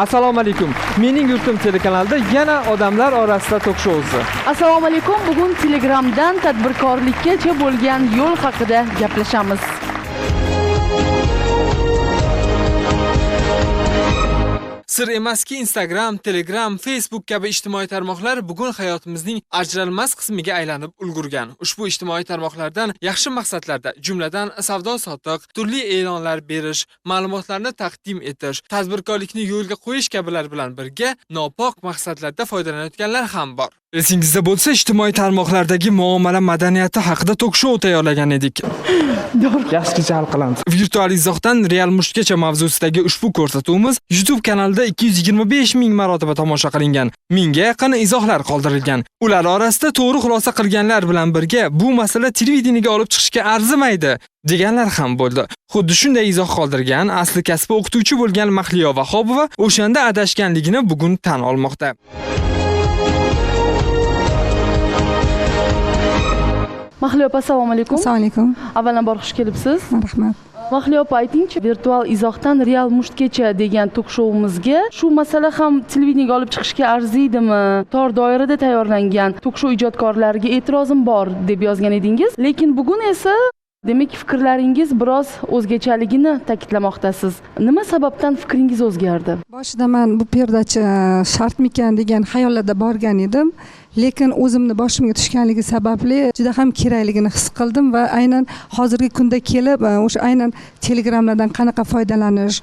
Assalomu alaykum. Mening yurtim telekanalida yana odamlar orasida tok-shousi. Assalomu alaykum. Bugun Telegramdan tadbirkorlikkacha bo'lgan yo'l haqida gaplashamiz. Sir emaski, Instagram, Telegram, Facebook kabi ijtimoiy tarmoqlar bugun hayotimizning ajralmas qismiga aylanib ulgurgan. Ushbu ijtimoiy tarmoqlardan yaxshi maqsadlarda, jumladan savdo-sotiq, turli e'lonlar berish, ma'lumotlarni taqdim etish, tadbirkorlikni yo'lga qo'yish kabilar bilan birga nopok maqsadlarda foydalanayotganlar ham bor. Esingizda bo'lsa, ijtimoiy tarmoqlardagi muomala madaniyati haqida tok-shou tayyorlagan edik. Yaxshicha hal qilamiz. Virtual izohdan real mushtgacha mavzusidagi ushbu ko'rsatuvimiz YouTube kanalida 225 ming marotaba tomosha qilingan. Mingga yaqin izohlar qoldirilgan. Ular orasida to'g'ri xulosa qilganlar bilan birga bu masala televideniyaga olib chiqishga arzimaydi deganlar ham bo'ldi. Xuddi shunday izoh qoldirgan asli kasbi o'qituvchi bo'lgan Mahliyo Vahobova o'shanda adashganligini bugun tan olmoqda. Mahliyo opa, assalomu alaykum. Assalomu alaykum. Avvalambor xush kelibsiz. Rahmat. Mahliyo opa, aytingchi, virtual izohdan real mushtgacha degan tok-shoumizga shu masala ham televideniyaga olib chiqishga arziydimi? Tor doirada tayyorlangan tok-shou ijodkorlariga e'tirozim bor deb yozgan edingiz. Lekin bugun esa demak fikrlaringiz biroz o'zgachaligini ta'kidlamoqdasiz. Nima sababdan fikringiz o'zgardi? Boshida men bu perdachi shartmikan degan xayollarda borgan edim. Lekin o'zimni boshimga tushganligi sababli juda ham kerakligini his qildim va aynan hozirgi kunda kelib o'sha aynan Telegramlardan qanaqa foydalanish,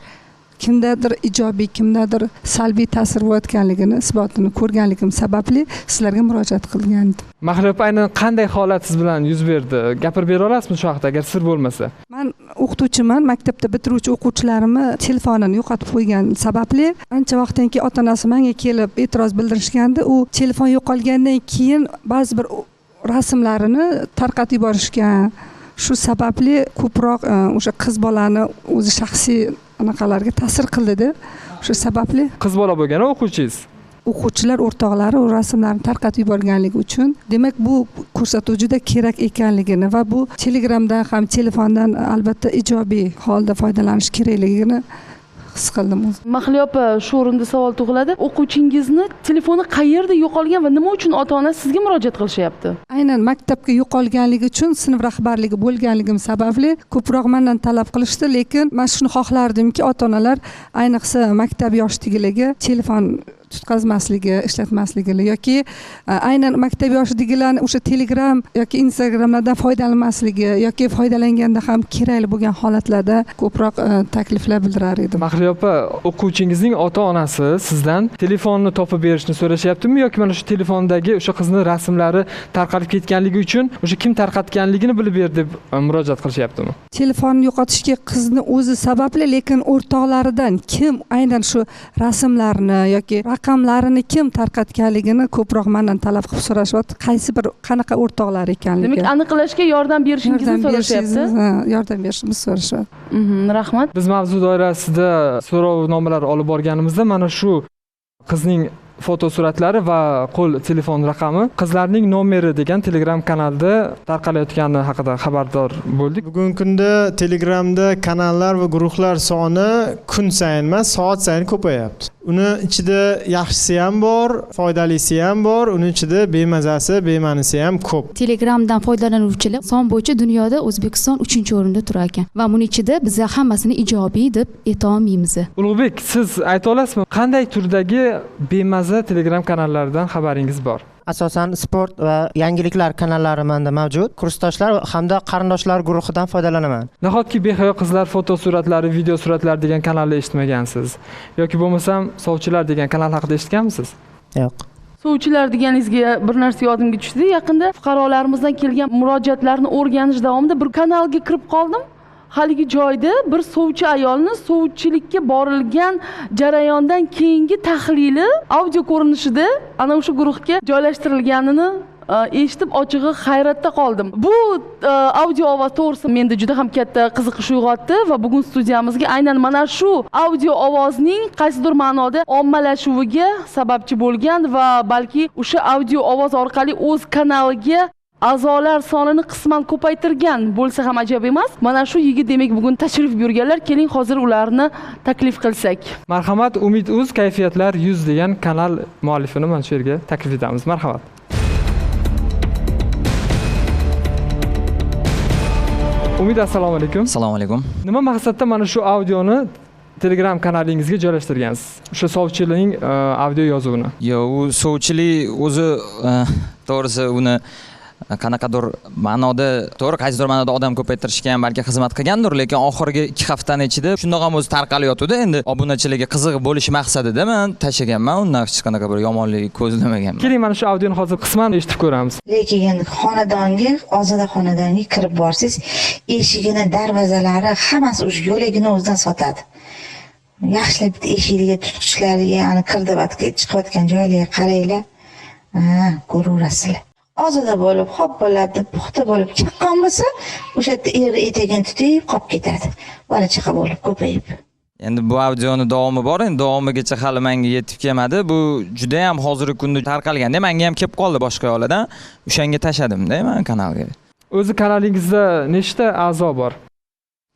kimdadir ijobiy, kimdadir salbiy ta'sir bo'layotganligini isbotini ko'rganligim sababli sizlarga murojaat qilgan edim. Mahliyo opa, aynan qanday holat siz bilan yuz berdi? Gapirib bera olasizmi shu haqida, agar sir bo'lmasa? Men o'qituvchiman, maktabda bitiruvchi o'quvchilarimni telefonini yo'qotib qo'ygan sababli ancha vaqtdan keyin ota-onasi menga kelib e'tiroz bildirishgandi. U telefon yo'qolgandan keyin ba'zi bir rasmlarini tarqatib yuborishgan. Shu sababli ko'proq o'sha qiz bolani o'zi shaxsiy anaqalarga ta'sir qildi-da. Shu sababli qiz bola bo'lgan o'quvchingiz, o'quvchilar o'rtoqlari u rasmlarni tarqatib yuborganligi uchun, demak bu ko'rsatuv juda kerak ekanligini va bu Telegramdan ham telefondan albatta ijobiy holda foydalanish kerakligini his qildim o'zim. Mahliyo opa, shu o'rinda savol tug'iladi. O'quvchingizni telefoni qayerda yo'qolgan va nima uchun ota-ona sizga murojaat qilishyapti? Aynan maktabga yo'qolganligi uchun sinf rahbarligi bo'lganligim sababli ko'proq mendan talab qilishdi, lekin men shuni xohlardimki, ota-onalar ayniqsa maktab yoshidagilarga telefon tutqazmasligi, ishlatmasligi yoki aynan maktab yoshidagilarni o'sha Telegram yoki Instagramlardan foydalanmasligi yoki foydalanganda ham kerakli bo'lgan holatlarda ko'proq takliflar bildirar edim. Mahliyo opa, o'quvchingizning ota-onasi sizdan telefonni topib berishni so'rashyaptimi yoki mana shu telefondagi o'sha qizni rasmlari tarqalib ketganligi uchun o'sha kim tarqatganligini bilib ber deb murojaat qilishyaptimi? Telefonni yo'qotishga qizni o'zi sababli, lekin o'rtoqlaridan kim aynan shu rasmlarni yoki raqamlarini kim tarqatganligini ko'proq mendan talab qilib so'rashyapti, qaysi bir qanaqa o'rtoqlar ekanligi. Demak, aniqlashga yordam berishingizni so'rashyapti. Yordam berishimizni so'rashyapti. Rahmat. Biz mavzu doirasida so'rovnomalar olib borganimizda mana shu qizning fotosuratlari va qo'l telefon raqami qizlarning nomeri degan Telegram kanalda tarqalayotgani haqida xabardor bo'ldik. Bugungi kunda Telegramda kanallar va guruhlar soni kun sayin emas, soat sayin ko'payapti. Uni ichida yaxshisi ham bor, foydalisi ham bor, uni ichida bemazasi, bema'nisi ham ko'p. Telegramdan foydalanuvchilar son bo'yicha dunyoda O'zbekiston 3-o'rinda turar ekan va buni ichida biz hammasini ijobiy deb ayta olmaymiz. Ulug'bek, siz ayta olasizmi, qanday turdagi bemaza Telegram kanallaridan xabaringiz bor? Asosan sport va yangiliklar kanallari menda mavjud. Kursdoshlar hamda qarindoshlar guruhidan foydalanaman. Nahotki behayo qizlar fotosuratlari, video suratlari degan kanalni eshitmagansiz? Yoki bo'lmasam sovchilar degan kanal haqida eshitganmisiz? Yo'q. Sovchilar deganingizga bir narsa yodimga tushdi. Yaqinda fuqarolarimizdan kelgan murojaatlarni o'rganish davomida bir kanalga kirib qoldim. Haligi joyda bir sovchi ayolni sovchilikka borilgan jarayondan keyingi tahlili audio ko'rinishida ana o'sha guruhga joylashtirilganini eshitib ochig'i hayratda qoldim. Bu audio ovoz to'g'risi menda juda ham katta qiziqish uyg'otdi va bugun studiyamizga aynan mana shu audio ovozning qaysidir ma'noda ommalashuviga sababchi bo'lgan va balki o'sha audio ovoz orqali o'z kanaliga a'zolar sonini qisman ko'paytirgan bo'lsa ham ajab emas. Mana shu yigit demak bugun tashrif buyurganlar. Keling hozir ularni taklif qilsak. Marhamat, Umid Uz kayfiyatlar 100 degan kanal muallifini mana shu yerga taklif etamiz. Marhamat. Umid, assalomu alaykum. Assalomu alaykum. Nima maqsadda mana shu audioni Telegram kanalingizga joylashtirgansiz? O'sha sovchining audio yozuvini. Yo'q, u sovchilik o'zi to'g'risi uni qanaqadir ma'noda, to'g'ri, qaysidir ma'noda odam ko'paytirishga ham balki xizmat qilgandir, lekin oxirgi 2 haftani ichida shundoq ham o'zi tarqalayotgandi. Endi obunachilarga qiziq bo'lishi maqsadida men tashlaganman, undan hech qanaqa bir yomonlik ko'zlamaganman. Keling, mana shu audioni hozir qisman eshitib ko'ramiz. Lekin xonadonga, ozoda xonadonga kirib borsangiz, eshigini, darvozalari hammasi o'sha yo'lagini o'zidan sotadi. Yaxshilab bitta eshigiga, tutqichlariga, ya'ni kirdivatga chiqayotgan joylarga qaranglar. Ha, ko'raverasizlar. Ozoda bo'lib, hop bo'ladi, puxta bo'lib chaqqon bo'lsa, o'sha yerda eri etagini tutib qolib ketadi. Bola chaqa bo'lib ko'payib. Endi bu audioni davomi bor, endi davomigacha hali menga yetib kelmadi. Bu juda ham hozirgi kunda tarqalganda menga ham kelib qoldi boshqa yo'ldan. O'shanga tashladim-da men kanalga. O'zi kanalingizda nechta a'zo bor?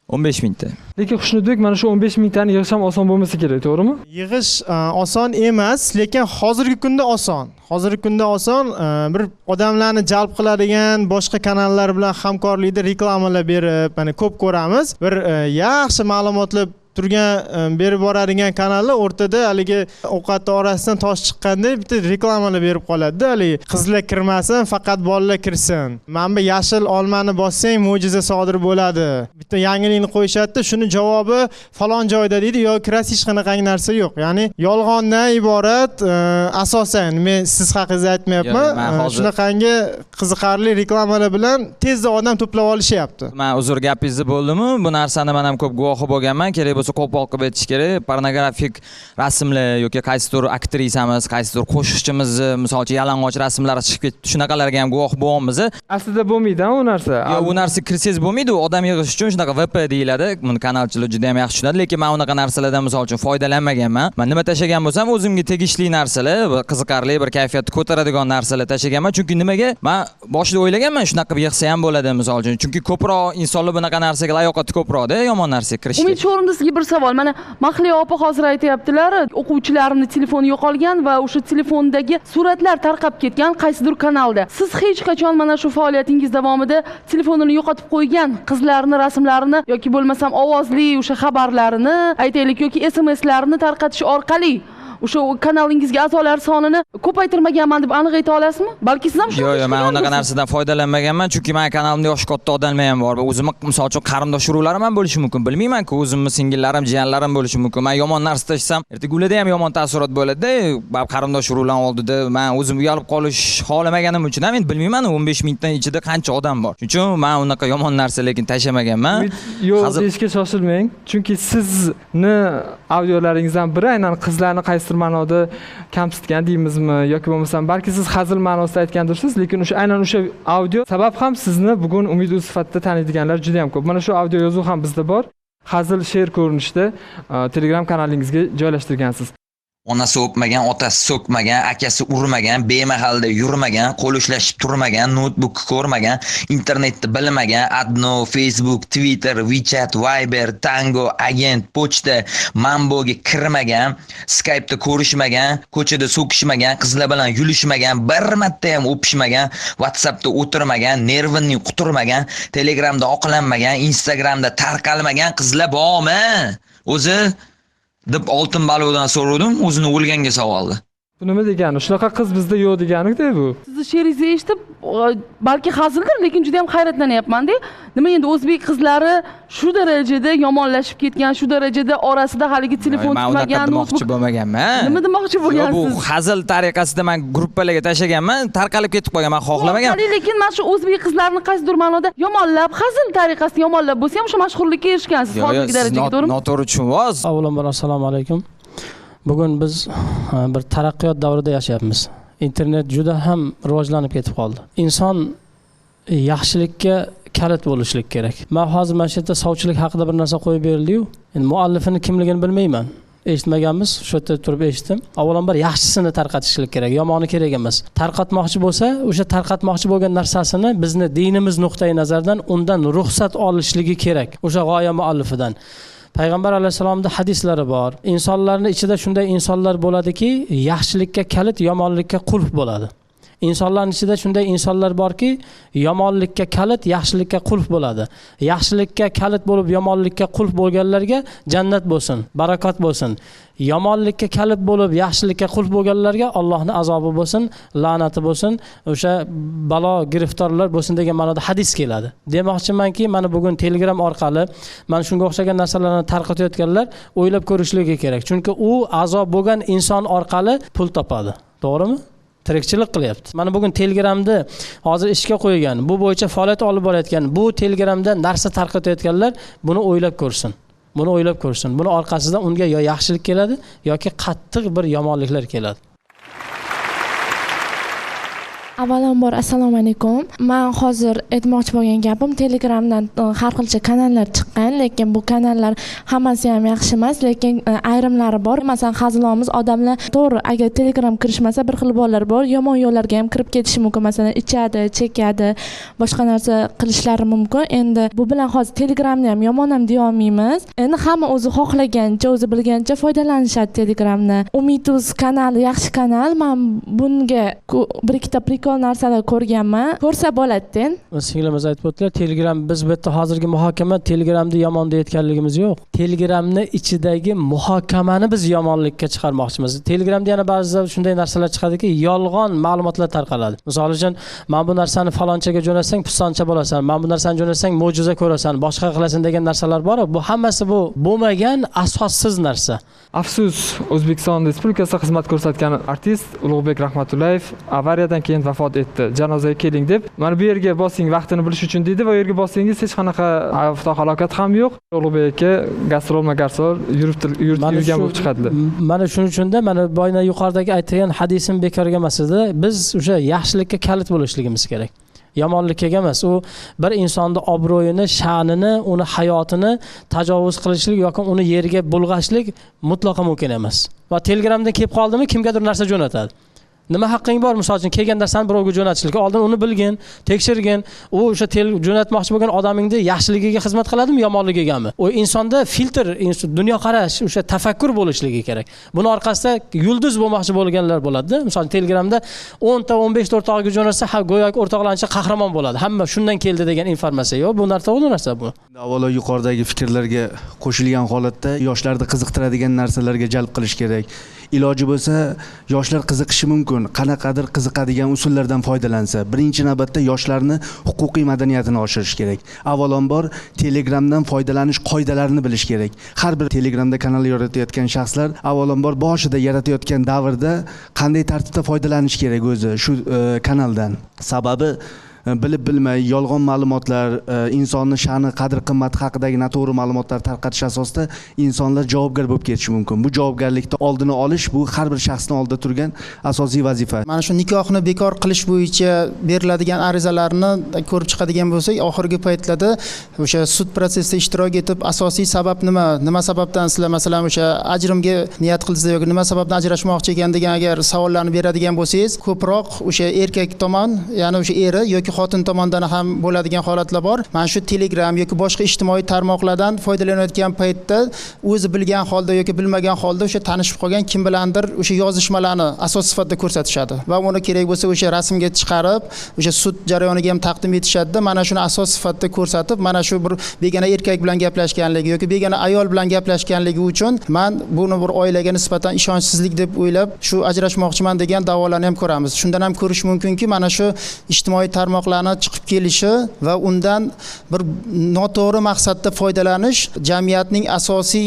15 mingta. Lekin Xushnudbek, mana shu 15 mingtani yig'ish ham oson bo'lmasa kerak, to'g'rimi? Yig'ish oson emas, lekin hozirgi kunda oson. Hozirgi kunda oson, bir odamlarni jalb qiladigan boshqa kanallar bilan hamkorlikda reklamalar berib, mana ko'p ko'ramiz. Bir yaxshi ma'lumotlar turgan berib boradigan kanallar o'rtada haligi ovqatni orasidan tosh chiqqanda bitta reklamalar berib qoladi-da, haligi qizlar kirmasin, faqat bolalar kirsin. Mana bu yashil olmani bossang mo'jiza sodir bo'ladi. Bitta yangilikni qo'yishadi-da, shuni javobi falon joyda deydi, yo kirasiz hech qanaqangi narsa yo'q. Ya'ni yolg'ondan iborat, asosan men siz haqingizda aytmayapman. Shunaqangi qiziqarli reklamalar bilan tezda odam to'plab olishyapti. Men uzr gapingizni bo'ldimi? Bu narsani men ham ko'p guvohi bo'lganman. Kerak bo'lsa qo'pol qilib aytish kerak. Pornografik rasmlar yoki qaysidir aktrisamiz, qaysidir qo'shiqchimizni, misol uchun yalang'och rasmlari chiqib ketdi. Shunaqalarga ham guvoh bo'lyapmiz. Aslida bo'lmaydi u narsa. Yo'q, u narsa kirsangiz bo'lmaydi. U odam yig'ish uchun shunaqa VP deyiladi. Buni kanalchilar juda ham yaxshi tushunadi, lekin men unaqa narsalardan misol uchun foydalanmaganman. Men nima tashagan bo'lsam, o'zimga tegishli narsalar, qiziqarli bir kayfiyatni ko'taradigan narsalar tashaganman. Chunki nimaga? Men boshida o'ylaganman, shunaqa qilib yig'sa ham bo'ladi misol uchun. Chunki ko'proq insonlar bunaqa narsaga layoqati ko'proqda, yomon narsaga kirishga. Umid Sho'rimda sizga bir savol. Mana Mahliyo opa hozir aytayaptilar, o'quvchilarimning telefoni yo'qolgan va o'sha telefondagi suratlar tarqab ketgan qaysidir kanalda. Siz hech qachon mana shu faoliyatingiz davomida telefonini yo'qotib qo'ygan qizlarni rasmlarini yoki bo'lmasam ovozli o'sha xabarlarini, aytaylik, yoki SMSlarini tarqatish orqali o'sha kanalingizga a'zolar sonini ko'paytirmaganman deb aniq ayta olasizmi? Balki siz ham shunday. Yo'q, yo'q, men unaqa narsadan foydalanmaganman, chunki men kanalimda yoshi katta odamlar ham bor. O'zimni misol uchun qarindosh urug'larim ham bo'lishi mumkin. Bilmayman-ku, o'zimni singillarim, jiyanlarim bo'lishi mumkin. Men yomon narsa tashsam, ertaga ularda ham yomon taassurot bo'ladi-da. Qarindosh urug'lar oldida men o'zim uyalib qolish xohlamaganim uchun ham endi bilmayman 15 mingdan ichida qancha odam bor. Shuning uchun men unaqa yomon narsa lekin tashlamaganman. Yo'q, deyishga shoshilmang, chunki sizni audiolaringizdan biri aynan qizlarni qaysidir ma'noda kamsitgan deymizmi yoki bo'lmasam balki siz hazil ma'nosida aytgandirsiz, lekin o'sha aynan o'sha audio sabab ham sizni bugun Umid Uz sifatida taniydiganlar juda ham ko'p. Mana shu audio yozuv ham bizda bor. Hazil she'r ko'rinishida Telegram kanalingizga joylashtirgansiz. Onasi o'pmagan, otasi so'kmagan, akasi urmagan, bemahalda yurmagan, qo'l ushlashib turmagan, noutbuk ko'rmagan, internetni bilmagan, Adno, Facebook, Twitter, WeChat, Viber, Tango, agent, pochta, Mamboga kirmagan, Skype'da ko'rishmagan, ko'chada so'kishmagan, qizlar bilan yulishmagan, bir marta ham o'pishmagan, WhatsAppda o'tirmagan, nervini quturmagan, Telegramda oqlanmagan, Instagramda tarqalmagan qizlar bormi? O'zi deb oltin baliqdan so'radim, o'zini o'lganga savoldi. Bu nima degani? Shunaqa qiz bizda yo'q degani-da bu. Sizni she'ringizni eshitib, balki hazildir, lekin juda ham hayratlanyapman-da. Nima endi o'zbek qizlari shu darajada yomonlashib ketgan, shu darajada orasida haligi telefon tutmagan, demoqchi bo'lmaganman. Nima demoqchi bo'lgansiz? Bu hazil tariqasida men gruppalarga tashlaganman, tarqalib ketib qolgan, men xohlamaganman. Lekin mana shu o'zbek qizlarini qaysidir ma'noda yomonlab, hazil tariqasida yomonlab bo'lsa ham o'sha mashhurlikka erishgansiz hozirgi darajaga, to'g'rimi? Noto'g'ri tushunyapsiz. Avvalambor assalomu alaykum. Bugun biz bir taraqqiyot davrida yashayapmiz. Internet juda ham rivojlanib ketib qoldi. Inson yaxshilikka kalit bo'lishlik kerak. Men hozir mana shu yerda sovchilik haqida bir narsa qo'yib berildi-yu. Endi muallifini kimligini bilmayman. Eshitmaganmiz, shu yerda turib eshitdim. Avvalambor yaxshisini tarqatishlik kerak, yomoni kerak emas. Tarqatmoqchi bo'lsa, o'sha tarqatmoqchi bo'lgan narsasini bizni dinimiz nuqtai nazaridan undan ruxsat olishligi kerak, o'sha g'oya muallifidan. Payg'ambar alayhissalomda hadislari bor. Insonlarning ichida shunday insonlar bo'ladiki, yaxshilikka kalit, yomonlikka qulf bo'ladi. Insonlarning ichida shunday insonlar borki, yomonlikka kalit, yaxshilikka qulf bo'ladi. Yaxshilikka kalit bo'lib, yomonlikka qulf bo'lganlarga jannat bo'lsin, barakot bo'lsin. Yomonlikka kalit bo'lib, yaxshilikka qulf bo'lganlarga Allohning azobi bo'lsin, la'nati bo'lsin, o'sha balo giriftorlar bo'lsin degan ma'noda hadis keladi. Demoqchimanki, mana bugun Telegram orqali mana shunga o'xshagan narsalarni tarqatayotganlar o'ylab ko'rishligi kerak. Chunki u azob bo'lgan inson orqali pul topadi. To'g'rimi? Tirikchilik qilyapti. Mana bugun Telegramda hozir ishga qo'ygan, bu bo'yicha faoliyat olib borayotgan, bu Telegramda narsa tarqatayotganlar buni o'ylab ko'rsin. Buni o'ylab ko'rsin. Buni orqasidan unga yo yaxshilik keladi yoki qattiq bir yomonliklar keladi. Avvalambor assalomu alaykum. Men hozir aytmoqchi bo'lgan gapim, Telegramdan har xilcha kanallar chiqqan, lekin bu kanallar hammasi ham yaxshi emas, lekin ayrimlari bor. Masalan, hazilomuz odamlar to'g'ri, agar Telegram kirishmasa bir xil bolalar bor, yomon yo'llarga ham kirib ketishi mumkin. Masalan, ichadi, chekadi, boshqa narsa qilishlari mumkin. Endi bu bilan hozir Telegramni ham yomon ham deya olmaymiz. Endi hamma o'zi xohlagancha, o'zi bilgancha foydalanishadi Telegramni. Umiduz kanali yaxshi kanal. Men bunga bir ikkita prikol narsalar ko'rganman. Ko'rsa bo'ladi-da. Singlimiz aytib o'tdilar, Telegram biz bu yerda hozirgi muhokama Telegramni yomon deyotganligimiz yo'q. Telegramni ichidagi muhokamani biz yomonlikka chiqarmoqchimiz. Telegramda yana ba'zida shunday narsalar chiqadiki, yolg'on ma'lumotlar tarqaladi. Misol uchun, men bu narsani falonchaga jo'natsang pistoncha bo'lasan, men bu narsani jo'natsang mo'jiza ko'rasan, boshqa qilasan degan narsalar bor. Bu hammasi bu bo'lmagan asossiz narsa. Afsus, O'zbekiston Respublikasida xizmat ko'rsatgan artist Ulug'bek Rahmatullayev avariyadan keyin vafot etdi. Janozaga keling deb, mana bu yerga bosing vaqtini bilish uchun deydi va u yerga bossangiz hech qanaqa avtohalokat ham yo'q. Ulug'bek aka gastrol-magarstrol yurgan bo'lib chiqadilar. Mana shuning uchun-da mana boyna yuqoridagi aytgan hadisim bekorga emas edi. Biz o'sha yaxshilikka kalit bo'lishligimiz kerak. Yomonlikka emas. U bir insonni obro'yini, sha'nini, uni hayotini tajovuz qilishlik yoki uni yerga bulg'ashlik mutlaqo mumkin emas. Va Telegramdan kelib qoldimi, kimgadir narsa jo'natadi. Nima haqqing bor, misol uchun kelgan narsani birovga jo'natishlikka? Oldin uni bilgin, tekshirgin. U o'sha jo'natmoqchi bo'lgan odamingni yaxshiligiga xizmat qiladimi, yomonligigami? U insonda filtr, dunyoqarash, o'sha tafakkur bo'lishligi kerak. Buni orqasida yulduz bo'lmoqchi bo'lganlar bo'ladi-da. Misol Telegramda 10 ta 15 ta o'rtog'iga jo'natsa, ha, go'yoki o'rtoqlancha qahramon bo'ladi. Hamma shundan keldi degan informatsiya yo'q. Bu narsa to'g'ri narsa bu. Avvalo yuqoridagi fikrlarga qo'shilgan holatda yoshlarni qiziqtiradigan narsalarga jalb qilish kerak. Iloji bo'lsa, yoshlar qiziqishi mumkin. Qanaqadir qiziqadigan usullardan foydalansa, birinchi navbatda yoshlarni huquqiy madaniyatini oshirish kerak. Avvalambor Telegramdan foydalanish qoidalarini bilish kerak. Har bir Telegramda kanal yaratayotgan shaxslar avvalambor boshida yaratayotgan davrda qanday tartibda foydalanish kerak o'zi shu kanaldan. Sababi bilib bilmay yolg'on ma'lumotlar, insonni sha'ni, qadr qimmati haqidagi noto'g'ri ma'lumotlar tarqatish asosida insonlar javobgar bo'lib ketishi mumkin. Bu javobgarlikni oldini olish bu har bir shaxsning oldida turgan asosiy vazifa. Mana shu nikohni bekor qilish bo'yicha beriladigan arizalarni ko'rib chiqadigan bo'lsak, oxirgi paytlarda o'sha sud prosesida ishtirok etib, asosiy sabab nima, nima sababdan sizlar masalan o'sha ajrimga niyat qildingiz yoki nima sababdan ajrashmoqchi ekan degan agar savollarni beradigan bo'lsangiz, ko'proq o'sha erkak tomon, ya'ni o'sha eri yoki xotin tomonidan ham bo'ladigan holatlar bor. Mana shu Telegram yoki boshqa ijtimoiy tarmoqlardan foydalanayotgan paytda o'zi bilgan holda yoki bilmagan holda o'sha tanishib qolgan kim bilandir o'sha yozishmalarni asos sifatida ko'rsatishadi va uni kerak bo'lsa o'sha rasmga chiqarib, o'sha sud jarayoniga ham taqdim etishadi. Mana shuni asos sifatida ko'rsatib, mana shu bir begona erkak bilan gaplashganligi yoki begona ayol bilan gaplashganligi uchun men buni bir oilaga nisbatan ishonchsizlik deb o'ylab shu ajrashmoqchiman degan da'volarni ham ko'ramiz. Shundan ham ko'rish mumkinki, mana shu ijtimoiy tarmoqlar chiqib kelishi va undan bir noto'g'ri maqsadda foydalanish jamiyatning asosiy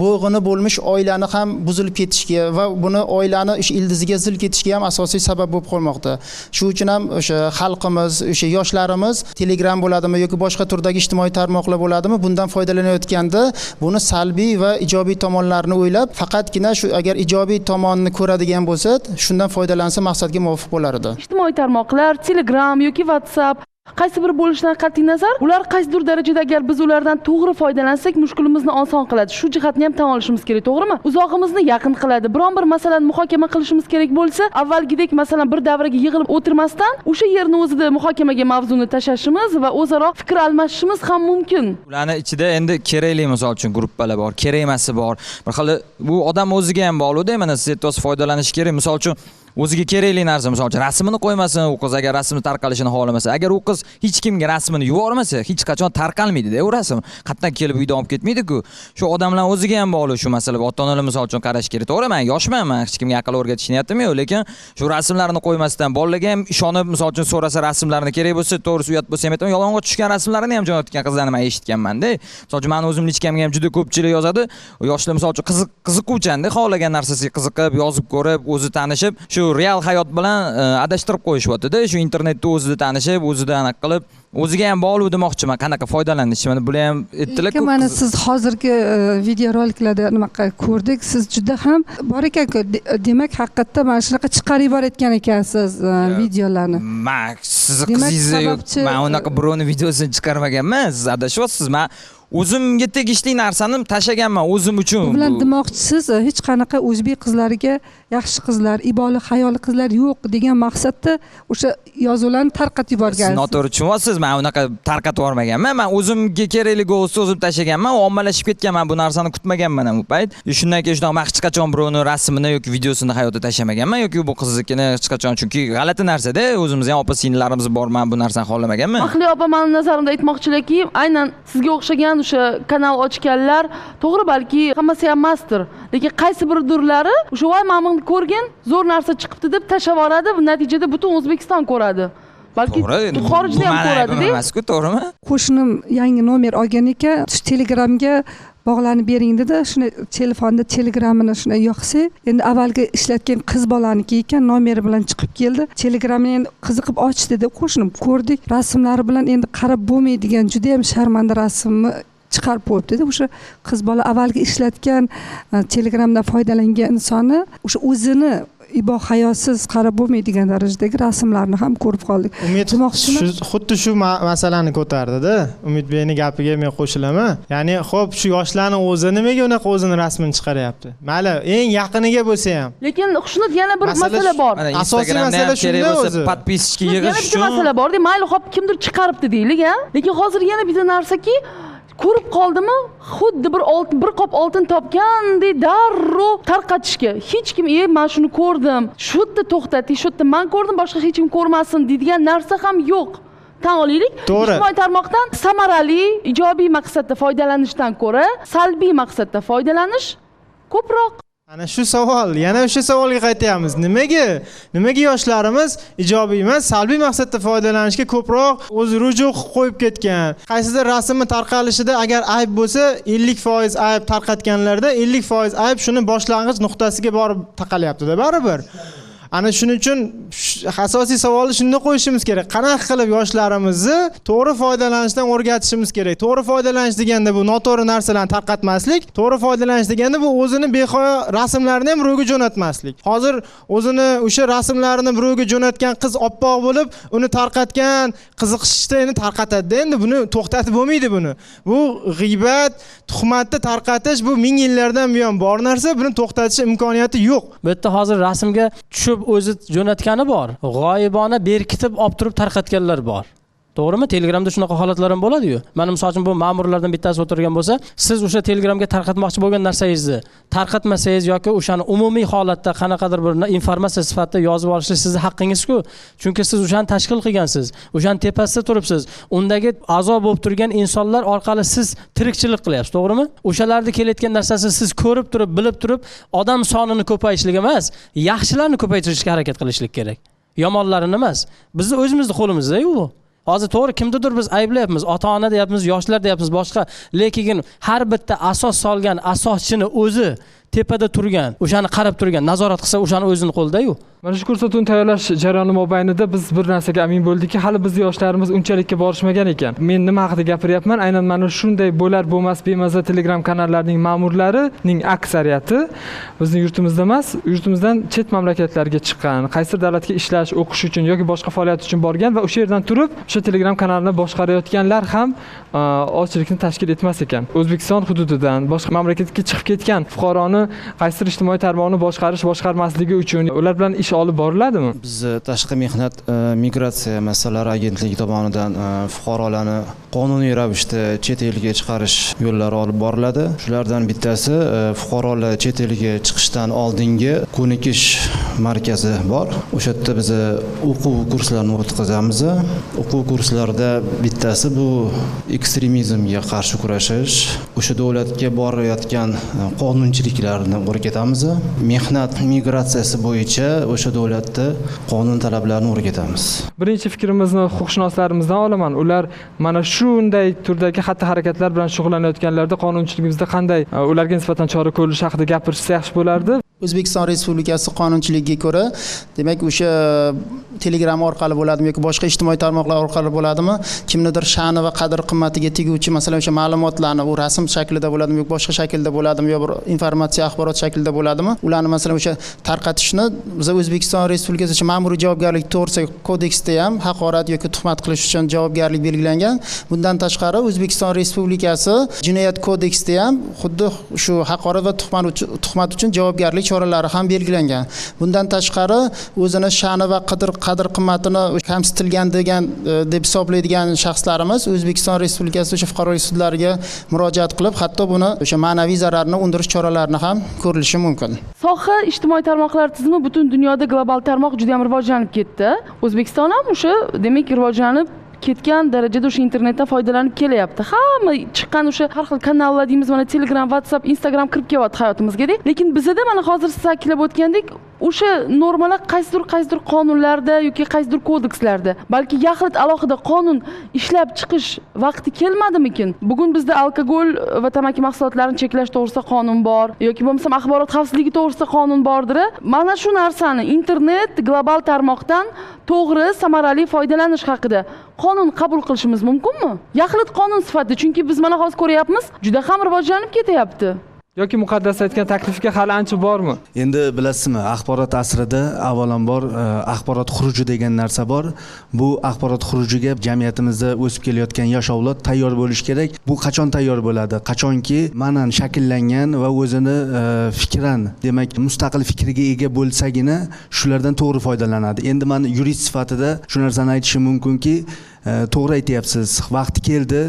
bo'g'ini bo'lmish oilani ham buzilib ketishiga va buni oilani o'sha ildiziga zil ketishiga ham asosiy sabab bo'lib qolmoqda. Shu uchun ham o'sha xalqimiz, o'sha yoshlarimiz Telegram bo'ladimi yoki boshqa turdagi ijtimoiy tarmoqlar bo'ladimi, bundan foydalanayotganda buni salbiy va ijobiy tomonlarini o'ylab, faqatgina shu agar ijobiy tomonni ko'radigan bo'lsa, shundan foydalansa maqsadga muvofiq bo'lar edi. Ijtimoiy tarmoqlar, Telegram yoki WhatsApp Qaysi biri bo'lishidan qat'iy nazar, ular qaysidir darajada agar biz ulardan to'g'ri foydalansak, mushkulimizni oson qiladi. Shu jihatni ham tan olishimiz kerak, to'g'rimi? Uzog'imizni yaqin qiladi. Biron bir masalani muhokama qilishimiz kerak bo'lsa, avvalgidek masalan bir davraga yig'ilib o'tirmasdan, o'sha yerni o'zida muhokamaga mavzuni tashlashimiz va o'zaro fikr almashishimiz ham mumkin. Ularni ichida endi kerakli misol uchun gruppalar bor, kerak emasi bor. Bir xil bu odam o'ziga ham bog'liqda, mana siz aytyapsiz foydalanish kerak. Misol uchun o'ziga kerakli narsa, misol uchun rasmini qo'ymasin u qiz, agar rasmini tarqalishini xohlamasa, agar u qiz hech kimga rasmini yubormasa, hech qachon tarqalmaydi-da u rasm. Qayerdan kelib uydan olib ketmaydi-ku. Shu odamlar o'ziga ham bog'liq shu masala. Ota-onalar misol uchun qarash kerak. To'g'ri, men yoshman, men hech kimga aql o'rgatish niyatim yo'q, lekin shu rasmlarni qo'ymasdan bolalarga ham ishonib, misol uchun so'rasa rasmlarni kerak bo'lsa, to'g'risi uyat bo'lsa ham aytaman, yolg'onga tushgan rasmlarini ham jo'natgan qizlarni men eshitganman-da. Misol uchun meni o'zim lichkamga ham juda ko'pchilik yozadi. Yoshlar misol uchun qiziquvchanda, xohlagan narsasiga qiziqib, yozib ko'rib, o'zi tanishib, shu real hayot bilan adashtirib qo'yishyapti-da. Shu internetda o'zida tanishib, o'zida aniq qilib, o'ziga ham bog'liq demoqchiman, qanaqa foydalanishi. Mana bular ham aytdilar-ku. Mana siz hozirgi videoroliklarda nima ko'rdik, siz juda ham bor ekan-ku, demak haqiqatda mana shunaqa chiqarib yuborayotgan ekansiz videolarni. Men sizni qizingizni, men unaqa birovning videosini chiqarmaganman, siz adashyapsiz. Men o'zimga tegishli narsani tashaganman o'zim uchun. Bu bilan demoqchisiz, hech qanaqa o'zbek qizlariga yaxshi qizlar, iboli hayoli qizlar yo'q degan maqsadda o'sha yozuvlarni tarqatib yuborgansiz. Siz noto'g'ri tushunyapsiz, men unaqa tarqatib yubormaganman. Men o'zimga kerakli go'sni o'zim tashaganman, ommalashib ketganman, bu narsani kutmaganman ham u payt. Shundan keyin shunaqa men hech qachon birovning rasmini yoki videosini hayotda tashamaganman yoki bu qiznikini hech qachon, chunki g'alati narsa-da, o'zimizning ham opa-singillarimiz bor, men bu narsani xohlamaganman. Mahliyo opa, meni nazarimda aytmoqchilarki, aynan sizga o'xshagan o'sha kanal ochganlar, to'g'ri balki hammasi ham emasdir, lekin qaysi birdirlari o'sha voy mana buni ko'rgin, zo'r narsa chiqibdi deb tashlab yuboradi, natijada butun O'zbekiston ko'radi. Balki xorijda ham ko'radi-da. Emas-ku, to'g'rimi? Qo'shnim yangi nomer olgan ekan, shu Telegramga bog'lanib bering dedi. Shuni telefonda Telegramini shuni yoqsa, endi avvalgi ishlatgan qiz bolaniki ekan, nomeri bilan chiqib keldi. Telegramni endi qiziqib och dedi qo'shnim, ko'rdik. Rasmlari bilan endi qarab bo'lmaydigan juda ham sharmanda rasmni chiqarib qo'yibdi-da. O'sha qiz bola avvalgi ishlatgan Telegramdan foydalangan insoni o'sha o'zini ibo hayosiz qarab bo'lmaydigan darajadagi rasmlarni ham ko'rib qoldik. Umid xuddi shu masalani ko'tardi-da. Umidbekning gapiga men qo'shilaman. Ya'ni xo'p, shu yoshlarning o'zi nimaga unaqa o'zini rasmini chiqaryapti? Mayli, eng yaqiniga bo'lsa ham. Lekin Xushnud yana bir masala bor. Asosiy masala shunda o'zi. Podpischiga yig'ish uchun. Yana bitta masala bor-da, mayli, xo'p, kimdir chiqaribdi deylik, ha? Lekin hozir yana bitta narsaki, ko'rib qoldimi, xuddi bir qop oltin topgandek darrov tarqatishga. Hech kim, men shuni ko'rdim, shu yerda to'xtating, shu yerda men ko'rdim, boshqa hech kim ko'rmasin deydigan narsa ham yo'q. Tan olaylik, ijtimoiy tarmoqdan samarali, ijobiy maqsadda foydalanishdan ko'ra salbiy maqsadda foydalanish ko'proq. Ana shu savol, yana o'sha savolga qaytamiz. Nimaga yoshlarimiz ijobiy emas, salbiy maqsadda foydalanishga ko'proq o'z ruju qilib qo'yib ketgan? Qaysidir rasmni tarqalishida agar ayb bo'lsa, 50% ayb tarqatganlarda, 50% ayb shuni boshlang'ich nuqtasiga borib taqalyapti-da baribir. Ana shuning uchun asosiy savolni shunda qo'yishimiz kerak. Qanaqa qilib yoshlarimizni to'g'ri foydalanishdan o'rgatishimiz kerak? To'g'ri foydalanish deganda bu noto'g'ri narsalarni tarqatmaslik, to'g'ri foydalanish deganda bu o'zini behayo rasmlarini ham birovga jo'natmaslik. Hozir o'zini o'sha rasmlarini birovga jo'natgan qiz oppoq bo'lib, uni tarqatgan qiziqishda endi tarqatadi-da, endi buni to'xtatib bo'lmaydi buni. Bu g'iybat, tuhmatni tarqatish bu ming yillardan buyon bor narsa, buni to'xtatish imkoniyati yo'q. Bu yerda hozir rasmga tushib o'zi jo'natgani bor, g'oyibona berkitib olib turib tarqatganlar bor. To'g'rimi? Telegramda shunaqa holatlar ham bo'ladi-yu. Mana misol uchun bu ma'murlardan bittasi o'tirgan bo'lsa, siz o'sha Telegramga tarqatmoqchi bo'lgan narsangizni tarqatmasangiz yoki o'shani umumiy holatda qanaqadir bir informatsiya sifatida yozib olishlik sizning haqqingiz-ku. Chunki siz o'shani tashkil qilgansiz, o'shani tepasida turibsiz. Undagi a'zo bo'lib turgan insonlar orqali siz tirikchilik qilyapsiz, to'g'rimi? O'shalarni kelayotgan narsasini siz ko'rib turib, bilib turib, odam sonini ko'payishlik emas, yaxshilarni ko'paytirishga harakat qilishlik kerak. Yomonlarini emas. Bizni o'zimizning qo'limizda-yu bu. Hozir to'g'ri kimnidir biz ayblayapmiz, ota-ona deyapmiz, yoshlar deyapmiz, boshqa, lekin har bitta asos solgan asoschini o'zi Tepada turgan, o'shani qarab turgan, nazorat qilsa o'shani o'zini qo'lida-yu. Mana shu ko'rsatuvni tayyorlash jarayoni mobaynida biz bir narsaga amin bo'ldikki, hali biz yoshlarimiz unchalikka borishmagan ekan. Men nima haqida gapiryapman? Aynan mana shunday bo'lar bo'lmas bemaza Telegram kanallarining ma'murlarining aksariyati bizni yurtimizda emas, yurtimizdan chet mamlakatlarga chiqqan, qaysidir davlatga ishlash, o'qish uchun yoki boshqa faoliyat uchun borgan va o'sha yerdan turib o'sha Telegram kanalini boshqarayotganlar ham ozchilikni tashkil etmas ekan. O'zbekiston hududidan boshqa mamlakatga chiqib ketgan fuqaroni qaysidir ijtimoiy tarmoqni boshqarish, boshqarmasligi uchun ular bilan ish olib boriladimi? Biz Tashqi mehnat migratsiya masalalari agentligi tomonidan fuqarolarni qonuniy ravishda chet elga chiqarish yo'llari olib boriladi. Shulardan bittasi fuqarolar chet elga chiqishdan oldingi ko'nikish markazi bor. O'sha yerda biz o'quv kurslarini o'tkazamiz. O'quv kurslarida bittasi bu ekstremizmga qarshi kurashish, o'sha davlatga borayotgan qonunchiliklarni o'rgatamiz. Mehnat migratsiyasi bo'yicha o'sha davlatda qonun talablarini o'rgatamiz. Birinchi fikrimizni huquqshunoslarimizdan olaman. Ular mana shunday turdagi xatti-harakatlar bilan shug'ullanayotganlarda qonunchiligimizda qanday ularga nisbatan chora ko'rilishi haqida gapirishsa yaxshi bo'lardi. O'zbekiston Respublikasi qonunchiligiga ko'ra, demak, o'sha Telegram orqali bo'ladimi yoki boshqa ijtimoiy tarmoqlar orqali bo'ladimi, kimnidir sha'ni va qadr-qimmatiga teguvchi, masalan, o'sha ma'lumotlarni u rasm shaklida bo'ladimi yoki boshqa shaklda bo'ladimi yo bir informatsiya, axborot shaklida bo'ladimi, ularni masalan o'sha tarqatishni biz O'zbekiston Respublikasi o'sha ma'muriy javobgarlik to'g'risidagi kodeksda ham haqorat yoki tuhmat qilish uchun javobgarlik belgilangan. Bundan tashqari O'zbekiston Respublikasi jinoyat kodeksida ham xuddi shu haqorat va tuhmat uchun javobgarlik choralari ham belgilangan. Bundan tashqari o'zini sha'ni va qadr-qimmatini kamsitilgan degan deb hisoblaydigan shaxslarimiz O'zbekiston Respublikasi o'sha fuqarolik sudlariga murojaat qilib, hatto buni o'sha ma'naviy zararni undirish choralarini ham ko'rilishi mumkin. Soha ijtimoiy tarmoqlar tizimi butun dunyoda global tarmoq juda ham rivojlanib ketdi. O'zbekiston ham o'sha demak rivojlanib ketgan darajada o'sha internetdan foydalanib kelyapti. Hamma chiqqan o'sha har xil kanallar deymiz, mana Telegram, WhatsApp, Instagram kirib kelyapti hayotimizga. Lekin bizda mana hozir siz ta'kidlab o'tgandek, o'sha normalar qaysidir qonunlarda yoki qaysidir kodekslarda, balki yaxlit alohida qonun ishlab chiqish vaqti kelmadimikin? Bugun bizda alkogol va tamaki mahsulotlarini cheklash to'g'risida qonun bor yoki bo'lmasam axborot xavfsizligi to'g'risida qonun bordir. Mana shu narsani internet global tarmoqdan to'g'ri, samarali foydalanish haqida qonun qabul qilishimiz mumkinmi? Yaxlit qonun sifatida, chunki biz mana hozir ko'ryapmiz, juda ham rivojlanib ketyapti. Yoki Muqaddas aytgan taklifga hali ancha bormi? Endi bilasizmi, axborot asrida avvalambor axborot xuruji degan narsa bor. Bu axborot xurujiga jamiyatimizda o'sib kelayotgan yosh avlod tayyor bo'lishi kerak. Bu qachon tayyor bo'ladi? Qachonki ma'nan shakllangan va o'zini fikran, demak, mustaqil fikriga ega bo'lsagina shulardan to'g'ri foydalanadi. Endi men yurist sifatida shu narsani aytishim mumkinki, to'g'ri aytyapsiz. Vaqti keldi.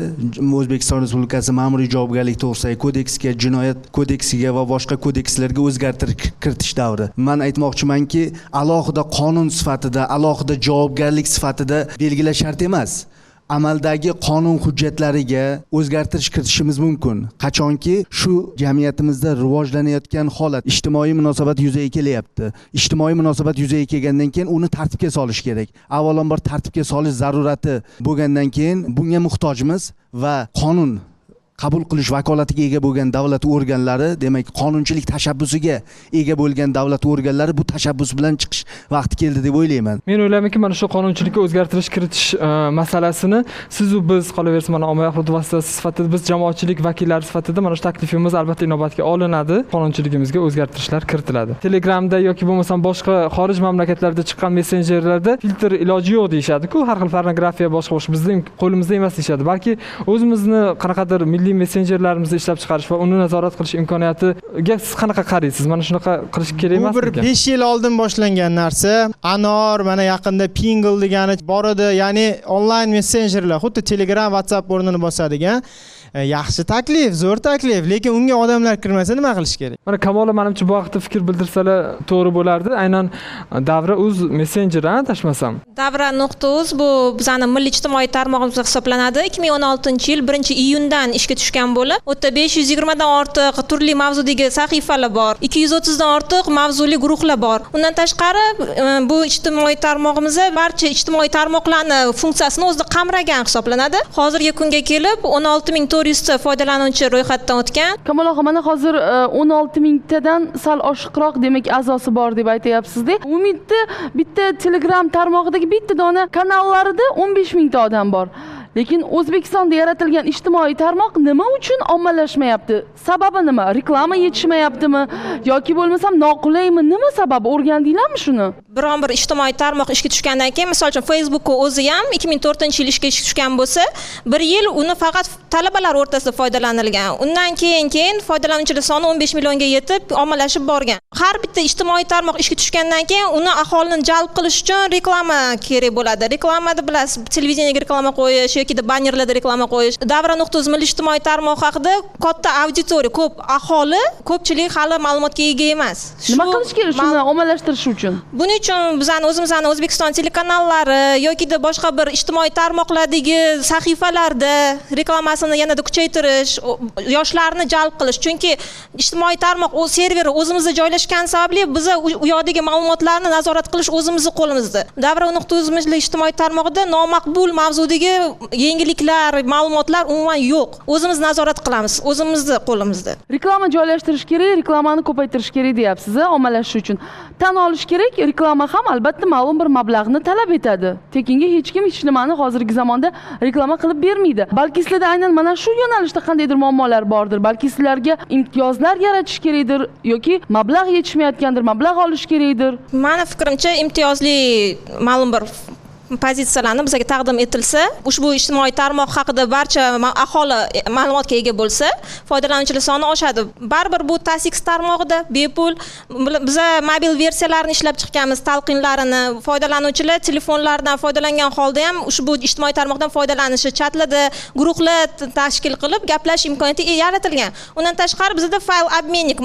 O'zbekiston Respublikasi ma'muriy javobgarlik to'g'risidagi kodeksga, jinoyat kodeksiga va boshqa kodekslarga o'zgartirish kiritish davri. Men aytmoqchimanki, alohida qonun sifatida, alohida javobgarlik sifatida belgilash shart emas. Amaldagi qonun hujjatlariga o'zgartirish kiritishimiz mumkin. Qachonki shu jamiyatimizda rivojlanayotgan holat, ijtimoiy munosabat yuzaga kelyapti. Ijtimoiy munosabat yuzaga kelgandan keyin uni tartibga solish kerak. Avvalambor tartibga solish zarurati bo'lgandan keyin bunga muhtojmiz va qonun qabul qilish vakolatiga ega bo'lgan davlat organlari, demak, qonunchilik tashabbusiga ega bo'lgan davlat organlari bu tashabbus bilan chiqish vaqti keldi deb o'ylayman. Men o'ylaymanki, mana shu qonunchilikka o'zgartirish kiritish masalasini siz u biz, qolaversa mana ommaviy axborot vositasi sifatida biz jamoatchilik vakillari sifatida mana shu taklifimiz albatta inobatga olinadi, qonunchiligimizga o'zgartirishlar kiritiladi. Telegramda yoki bo'lmasam boshqa xorij mamlakatlarida chiqqan messenjerlarda filtr iloji yo'q deyishadi-ku, har xil pornografiya boshqa bizning qo'limizda emas deyishadi. Balki o'zimizni qanaqadir milliy messenjerlarimizni ishlab chiqarish va uni nazorat qilish imkoniyatiga siz qanaqa qaraysiz? Mana shunaqa qilish kerak emasmi? Bu bir 5 yil oldin boshlangan narsa. Anor, mana yaqinda Pingle degani bor edi. Ya'ni onlayn messenjerlar, xuddi Telegram, WhatsApp o'rnini bosadigan yaxshi taklif, zo'r taklif, lekin unga odamlar kirmasa nima qilish kerak? Mana Kamola menimcha bu haqda fikr bildirsalar to'g'ri bo'lardi. Aynan Davra uz messenjeri, adashmasam. Davra.uz bu bizning milliy ijtimoiy tarmog'imiz hisoblanadi. 2016-yil 1-iyundan ishga tushgan bo'lib, u yerda 520 dan ortiq turli mavzudagi sahifalar bor, 230 dan ortiq mavzuli guruhlar bor. Undan tashqari bu ijtimoiy tarmog'imizda barcha ijtimoiy tarmoqlarni funksiyasini o'zida qamragan hisoblanadi. Hozirgi kunga kelib 16400 400 ta foydalanuvchi ro'yxatdan o'tgan. Kamol og'a, mana hozir 16 mingtadan sal oshiqroq demak a'zosi bor deb aytayapsiz-da. Umidni bitta Telegram tarmog'idagi bitta dona kanallarida 15 mingta odam bor. Lekin O'zbekistonda yaratilgan ijtimoiy tarmoq nima uchun ommalashmayapti? Sababi nima? Reklama yetishmayaptimi yoki bo'lmasam noqulaymi? Nima sababi? O'rgandinglarmi shuni? Biron bir ijtimoiy tarmoq ishga tushgandan keyin, misol uchun Facebook o'zi ham 2004-yil ishga tushgan bo'lsa, bir yil uni faqat talabalar o'rtasida foydalanilgan. Undan keyin foydalanuvchilar soni 15 millionga yetib, ommalashib borgan. Har bitta ijtimoiy tarmoq ishga tushgandan keyin uni aholini jalb qilish uchun reklama kerak bo'ladi. Reklamada bilasiz, televideniyaga reklama qo'yish yoki bannerlarda reklama qo'yish. Davra.uz milliy ijtimoiy tarmoq haqida katta auditoriya, ko'p aholi, ko'pchilik hali ma'lumotga ega emas. Nima qilish kerak shuni ommalashtirish uchun? Buning uchun bizani o'zimizni O'zbekiston telekanallari yoki boshqa bir ijtimoiy tarmoqlardagi sahifalarda reklamasini yanada kuchaytirish, yoshlarni jalb qilish. Chunki ijtimoiy tarmoq o'z serveri o'zimizda joylashgani sababli biz u yoqdagi ma'lumotlarni nazorat qilish o'zimizning qo'limizda. Davra.uz milliy ijtimoiy tarmog'ida nomaqbul mavzudagi yangiliklar, ma'lumotlar umuman yo'q. O'zimiz nazorat qilamiz, o'zimizni qo'limizda. Reklama joylashtirish kerak, reklamani ko'paytirish kerak deyapsiz, ommalashish uchun. Tan olish kerak, reklama ham albatta ma'lum bir mablag'ni talab etadi. Tekinga hech kim hech nimani hozirgi zamonda reklama qilib bermaydi. Balki sizlarda aynan mana shu yo'nalishda qandaydir muammolar bordir, balki sizlarga imtiyozlar yaratish kerakdir yoki mablag' yetishmayotgandir, mablag' olish kerakdir. Meni fikrimcha, imtiyozli ma'lum bir pozitsiyalarni bizga taqdim etilsa, ushbu ijtimoiy tarmoq haqida barcha aholi ma'lumotga ega bo'lsa, foydalanuvchilar soni oshadi. Baribir bu TASX tarmog'ida bepul. Biza mobil versiyalarini ishlab chiqqanmiz, talqinlarini foydalanuvchilar telefonlardan foydalangan holda ham ushbu ijtimoiy tarmoqdan foydalanishi, chatlarda guruhlar tashkil qilib gaplashish imkoniyati yaratilgan. Undan tashqari bizda fayl обменник,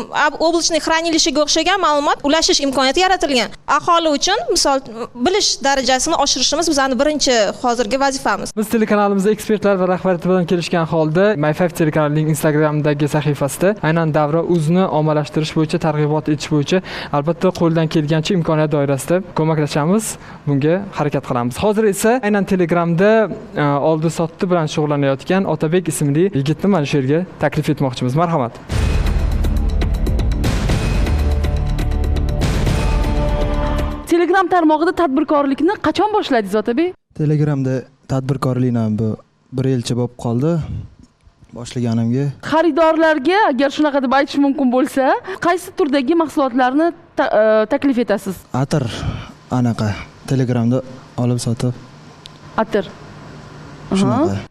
облачный хранилище ga o'xshagan ma'lumot ulashish imkoniyati yaratilgan. Aholi uchun misol bilish darajasini oshirish bizning birinchi hozirgi vazifamiz. Biz telekanalimizda ekspertlar va rahbariyat bilan kelishgan holda My5 telekanalining Instagramdagi sahifasida aynan Davra.uzni ommalashtirish bo'yicha, targ'ibot etish bo'yicha albatta qo'ldan kelgancha imkoniyat doirasida ko'maklashamiz, bunga harakat qilamiz. Hozir esa aynan Telegramda oldi-sotdi bilan shug'ullanayotgan Otabek ismli yigitni mana shu yerga taklif etmoqchimiz. Marhamat. Telegram tarmog'ida tadbirkorlikni qachon boshladingiz, Otabek? Telegramda tadbirkorlikni bu bir yilcha bo'lib qoldi boshlaganimga. Xaridorlarga, agar shunaqa deb aytish mumkin bo'lsa, qaysi turdagi mahsulotlarni taklif etasiz? Atir anaqa Telegramda olib sotib. Atir.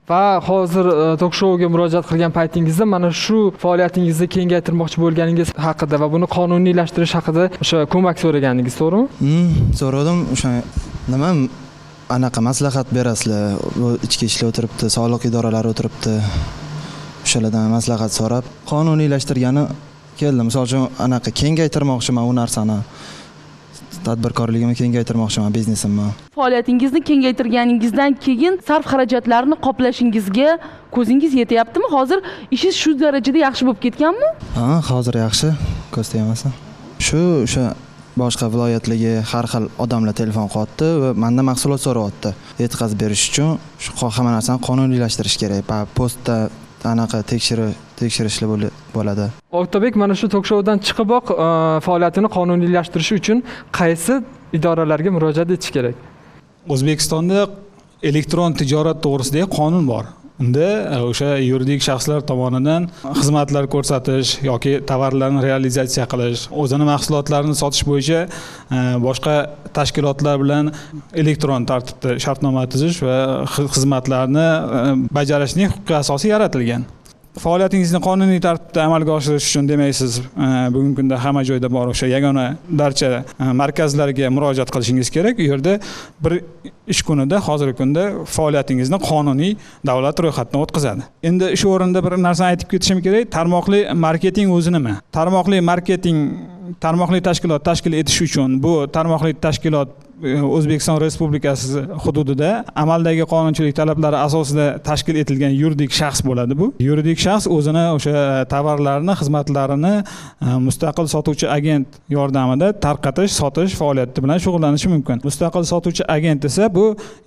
Va hozir tok-shouga murojaat qilgan paytingizda mana shu faoliyatingizni kengaytirmoqchi bo'lganingiz haqida va buni qonuniylashtirish haqida o'sha ko'mak so'raganingiz, to'g'rimi? So'radim. O'sha nima anaqa maslahat berasizlar? Bu ichki ishlar o'tiribdi, soliq idoralari o'tiribdi. O'shalardan maslahat so'rab qonuniylashtirgani keldim. Misol uchun anaqa kengaytirmoqchiman u narsani. Tadbirkorligimni kengaytirmoqchiman, biznesimni. Faoliyatingizni kengaytirganingizdan keyin sarf xarajatlarni qoplashingizga ko'zingiz yetyaptimi? Hozir ishingiz shu darajada yaxshi bo'lib ketganmi? Ha, hozir yaxshi, ko'z tegmasin. Shu o'sha boshqa viloyatlarga har xil odamlar telefon qilyapti va mendan mahsulot so'rayapti. Yetkazib berish uchun shu hamma narsani qonuniylashtirish kerak. Postda anaqa tekshirishlar bo'ladi. Otabek mana shu tok-shoudan chiqiboq faoliyatini qonuniylashtirish uchun qaysi idoralarga murojaat etish kerak? O'zbekistonda elektron tijorat to'g'risidagi qonun bor. Unda o'sha yuridik shaxslar tomonidan xizmatlar ko'rsatish yoki tovarlarni realizatsiya qilish, o'zini mahsulotlarini sotish bo'yicha boshqa tashkilotlar bilan elektron tartibda shartnoma tuzish va xizmatlarni bajarishning huquqiy asosi yaratilgan. Faoliyatingizni qonuniy tartibda amalga oshirish uchun demak siz bugungi kunda hamma joyda bor o'sha yagona darcha markazlarga murojaat qilishingiz kerak. U yerda bir ish kunida hozirgi kunda faoliyatingizni qonuniy davlat ro'yxatidan o'tkazadi. Endi shu o'rinda bir narsani aytib ketishim kerak. Tarmoqli marketing o'zi nima? Tarmoqli marketing, tarmoqli tashkilot tashkil etish uchun bu tarmoqli tashkilot O'zbekiston Respublikasi hududida amaldagi qonunchilik talablari asosida tashkil etilgan yuridik shaxs bo'ladi bu. Yuridik shaxs o'zini o'sha tovarlarini, xizmatlarini mustaqil sotuvchi agent yordamida tarqatish, sotish faoliyati bilan shug'ullanishi mumkin. Mustaqil sotuvchi agent esa bu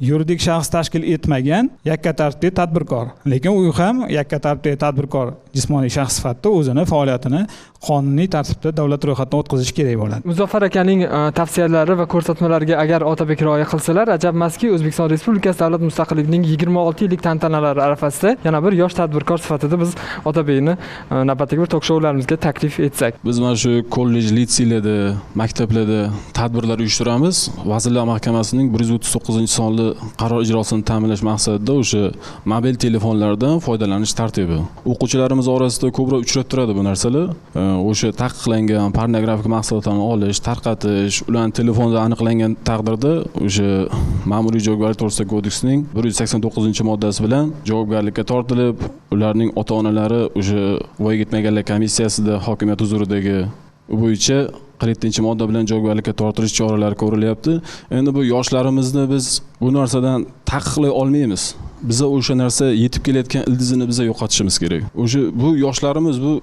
yuridik shaxs tashkil etmagan yakka tartibli tadbirkor. Lekin u ham yakka tartibli tadbirkor jismoniy shaxs sifatida o'zini faoliyatini qonuniy tartibda davlat ro'yxatidan o'tkazishi kerak bo'ladi. Muzaffar akaning tavsiyalari va ko'rsatmalariga agar Otabek rioya qilsalar, ajab emaski O'zbekiston Respublikasi davlat mustaqilligining 26 yillik tantanalari arafasida yana bir yosh tadbirkor sifatida biz Otabekni navbatdagi bir tok-shoularimizga taklif etsak. Biz mana shu kollej, litseylarda, maktablarda tadbirlar uyushtiramiz. Vazirlar Mahkamasining 139-sonli qaror ijrosini ta'minlash maqsadida o'sha mobil telefonlardan foydalanish tartibi. O'quvchilarimiz orasida ko'proq uchrab turadi bu narsalar. O'sha taqiqlangan pornografik mahsulotlarni olish, tarqatish, ularning telefonda aniqlangan taqdirda o'sha ma'muriy javobgarlik to'g'risidagi kodeksning 189-moddasi bilan javobgarlikka tortilib, ularning ota-onalari o'sha voyaga yetmaganlar komissiyasida hokimiyat huzuridagi bo'yicha 47-modda bilan javobgarlikka tortilish choralari ko'rilyapti. Endi bu yoshlarimizni biz bu narsadan taqiqlay olmaymiz. Biza o'sha narsa yetib kelayotgan ildizini biza yo'qotishimiz kerak. O'sha bu yoshlarimiz bu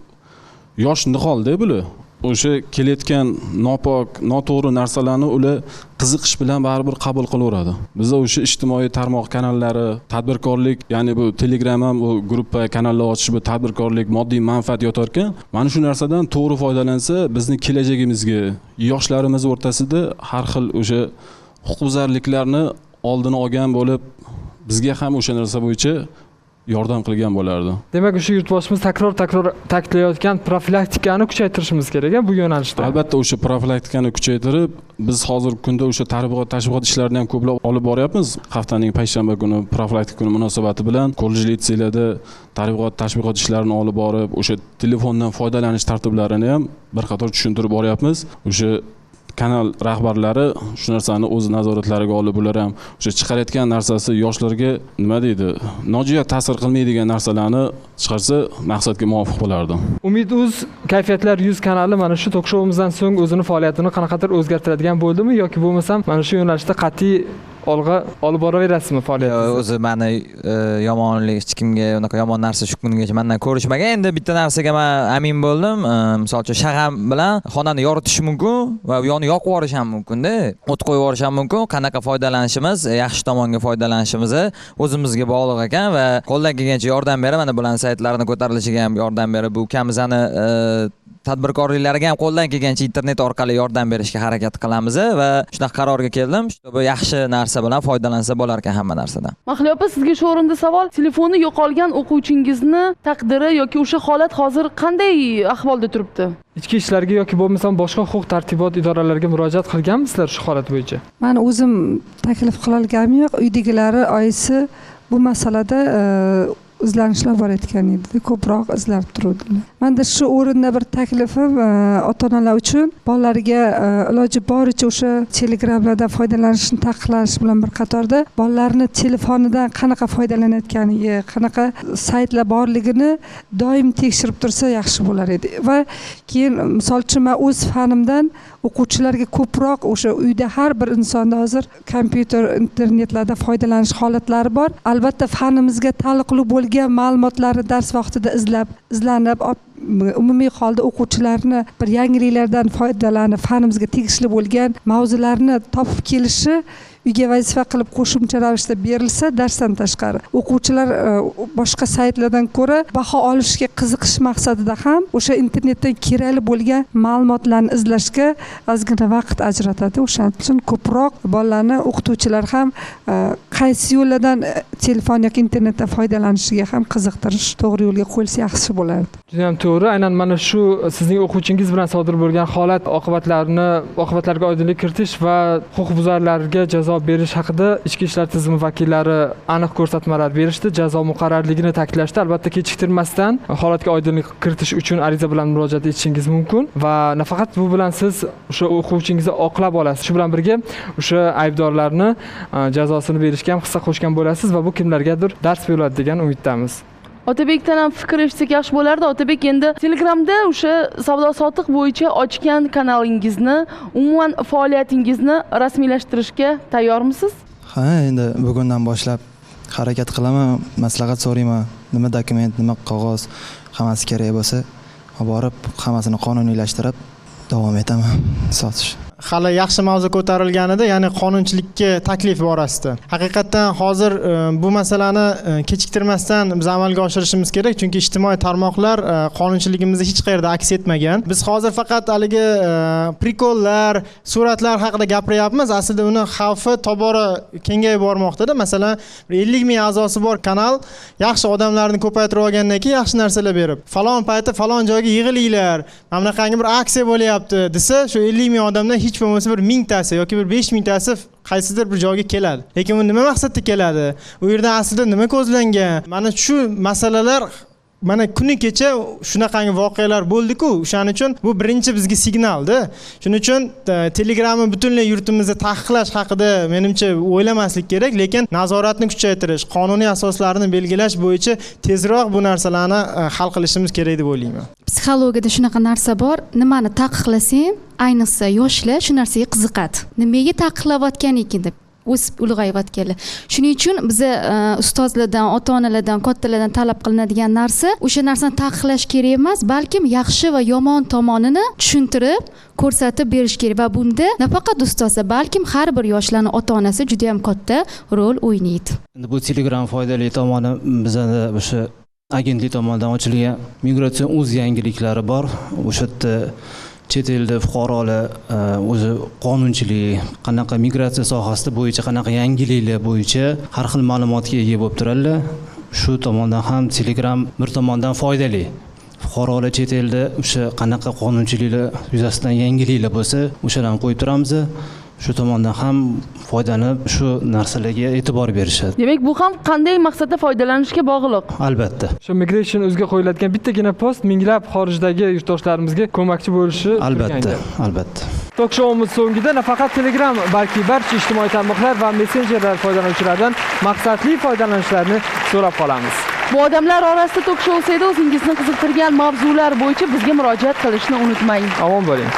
yosh niholda bular. O'sha kelayotgan nopok, noto'g'ri narsalarni ular qiziqish bilan baribir qabul qilaveradi. Bizda o'sha ijtimoiy tarmoq kanallari, tadbirkorlik, ya'ni bu Telegram ham bu gruppa kanallar ochish, bu tadbirkorlik, moddiy manfaat yotar ekan. Mana shu narsadan to'g'ri foydalansa, bizni kelajagimizga, yoshlarimiz o'rtasida har xil o'sha huquqbuzarliklarni oldini olgan bo'lib, bizga ham o'sha narsa bo'yicha yordam qilgan bo'lardi. Demak, o'sha yurtboshimiz takror-takror ta'kidlayotgan profilaktikani kuchaytirishimiz kerak bu yo'nalishda. Albatta, o'sha profilaktikani kuchaytirib, biz hozirgi kunda o'sha targ'ibot, tashviqot ishlarini ham ko'plab olib boryapmiz. Haftaning payshanba kuni profilaktika kuni munosabati bilan kollej, litseylarda targ'ibot, tashviqot ishlarini olib borib, o'sha telefondan foydalanish tartiblarini ham bir qator tushuntirib boryapmiz. O'sha kanal rahbarlari shu narsani o'z nazoratlariga olib, ular ham o'sha chiqarayotgan narsasi yoshlarga nima deydi, nojo'ya ta'sir qilmaydigan narsalarni chiqarsa maqsadga muvofiq bo'lardi. Umid Uz Kayfiyatlar 100 kanali mana shu tok-shoumizdan so'ng o'zini faoliyatini qanaqadir o'zgartiradigan bo'ldimi yoki bo'lmasam mana shu yo'nalishda qat'iy olg'a olib boraverasizmi faoliyatingizni? O'zi meni yomonlik hech kimga unaqa yomon narsa shu kungacha mendan ko'rishmagan. Endi bitta narsaga men amin bo'ldim. Misol uchun shag'am bilan xonani yoritish mumkin va u yoqni yoqib yuborish ham mumkin-da. O't qo'yib yuborish ham mumkin. Qanaqa foydalanishimiz, yaxshi tomonga foydalanishimiz o'zimizga bog'liq ekan va qo'ldan kelgancha yordam berib, mana bularning saytlarini ko'tarilishiga ham yordam berib, bu ukamizni tadbirkorliklarga ham qo'ldan kelgancha internet orqali yordam berishga harakat qilamiz va shunaqa qarorga keldim, bu yaxshi narsa bilan foydalansa bo'lar ekan hamma narsadan. Mahliyo opa, sizga shu o'rinda savol. Telefoni yo'qolgan o'quvchingizni taqdiri yoki o'sha holat hozir qanday ahvolda turibdi? Ichki ishlarga yoki bo'lmasam boshqa huquq tartibot idoralariga murojaat qilganmisizlar shu holat bo'yicha? Men o'zim taklif qilolganim yo'q. Uydagilari, oyisi bu masalada izlanishlar borayotgan edi, ko'proq izlab turuvdilar. Menda shu o'rinda bir taklifim ota-onalar uchun bolalarga iloji boricha o'sha Telegramlardan foydalanishni taqiqlash bilan bir qatorda bolalarni telefonidan qanaqa foydalanayotganiga, qanaqa saytlar borligini doim tekshirib tursa yaxshi bo'lar edi. Va keyin misol uchun men o'z fanimdan o'quvchilarga ko'proq o'sha uyda har bir insonda hozir kompyuter, internetlarda foydalanish holatlari bor. Albatta fanimizga taalluqli bo'lgan ma'lumotlarni dars vaqtida izlanib, umumiy holda o'quvchilarni bir yangiliklardan foydalanib, fanimizga tegishli bo'lgan mavzularni topib kelishi uyga vazifa qilib qo'shimcha ravishda berilsa, darsdan tashqari o'quvchilar boshqa saytlardan ko'ra baho olishga qiziqish maqsadida ham o'sha internetdan kerakli bo'lgan ma'lumotlarni izlashga ozgina vaqt ajratadi. O'shaning uchun ko'proq bolalarni o'qituvchilar ham qaysi yo'llardan telefon yoki internetdan foydalanishiga ham qiziqtirish to'g'ri yo'lga qo'yilsa yaxshi bo'lardi. Juda ham to'g'ri. Aynan mana shu sizning o'quvchingiz bilan sodir bo'lgan holat oqibatlariga oydinlik kiritish va huquqbuzarlarga jazo berish haqida ichki ishlar tizimi vakillari aniq ko'rsatmalar berishdi, jazo muqarrarligini ta'kidlashdi. Albatta kechiktirmasdan holatga oydinlik kiritish uchun ariza bilan murojaat etishingiz mumkin va nafaqat bu bilan siz o'sha o'quvchingizni oqlab olasiz, shu bilan birga o'sha aybdorlarni jazosini berishga ham hissa qo'shgan bo'lasiz va bu kimlargadir dars bo'ladi degan umiddamiz. Otabekdan ham fikr eshitsak yaxshi bo'lardi. Otabek, endi Telegramda o'sha savdo sotiq bo'yicha ochgan kanalingizni, umuman faoliyatingizni rasmiylashtirishga tayyormisiz? Ha, endi bugundan boshlab harakat qilaman, maslahat so'rayman, nima dokument, nima qog'oz, hammasi kerak bo'lsa, borib hammasini qonuniylashtirib davom etaman sotish. Hali yaxshi mavzu ko'tarilganida, ya'ni qonunchilikka taklif borasida. Haqiqatan hozir bu masalani kechiktirmasdan biz amalga oshirishimiz kerak, chunki ijtimoiy tarmoqlar qonunchiligimizda hech qayerda aks etmagan. Biz hozir faqat haligi prikollar, suratlar haqida gapiryapmiz. Aslida uni xavfi tobora kengayib bormoqda-da. Masalan, 50 ming a'zosi bor kanal yaxshi odamlarni ko'paytirib olgandan keyin yaxshi narsalar berib, falon payti falon joyga yig'ilinglar, mana bunaqangi bir aksiya bo'lyapti desa, shu 50 ming odamdan hech bo'lmasa bir 1000 tasi yoki bir 5000 tasi qaysidir bir joyga keladi. Lekin u nima maqsadda keladi? U yerdan aslida nima ko'zlangan? Mana shu masalalar, mana kuni kecha shunaqangi voqealar bo'ldi-ku. O'shaning uchun bu birinchi bizga signalda. Shuning uchun Telegramni butunlay yurtimizda taqiqlash haqida menimcha o'ylamaslik kerak, lekin nazoratni kuchaytirish, qonuniy asoslarni belgilash bo'yicha tezroq bu narsalarni hal qilishimiz kerak deb o'ylayman. Psixologiyada shunaqa narsa bor, nimani taqiqlasang, ayniqsa yoshlar shu narsaga qiziqadi. Nimaga taqiqlayotgan ekan deb o'sib ulg'ayayotganlar. Shuning uchun biza ustozlardan, ota-onalardan, kattalardan talab qilinadigan narsa, o'sha narsani taqiqlash kerak emas, balkim yaxshi va yomon tomonini tushuntirib, ko'rsatib berish kerak va bunda nafaqat ustozlar, balkim har bir yoshlarning ota-onasi juda ham katta rol o'ynaydi. Endi bu Telegram foydali tomoni bizada o'sha agentlik tomonidan ochilgan migratsion o'z yangiliklari bor. O'sha yerda chet elda fuqarolar o'zi qonunchilik, qanaqa migratsiya sohasida bo'yicha qanaqa yangiliklar bo'yicha har xil ma'lumotga ega bo'lib turadilar. Shu tomondan ham Telegram bir tomondan foydali. Fuqarolar chet elda o'sha qanaqa qonunchiliklar yuzasidan yangiliklar bo'lsa, o'shalarni qo'yib turamiz. Shu tomondan ham foydalanib shu narsalarga e'tibor berishadi. Demak, bu ham qanday maqsadda foydalanishga bog'liq. Albatta. Shu migration o'ziga qo'yiladigan bittagina post minglab xorijdagi yurtdoshlarimizga ko'makchi bo'lishi. Albatta, albatta. Tok shouimiz so'ngida nafaqat Telegram, balki barcha ijtimoiy tarmoqlar va messenjerlar foydalanuvchilaridan maqsadli foydalanishlarini so'rab qolamiz. Bu odamlar orasida tok shou o'zingizni qiziqtirgan mavzular bo'yicha bizga murojaat qilishni unutmang. Omon bo'ling.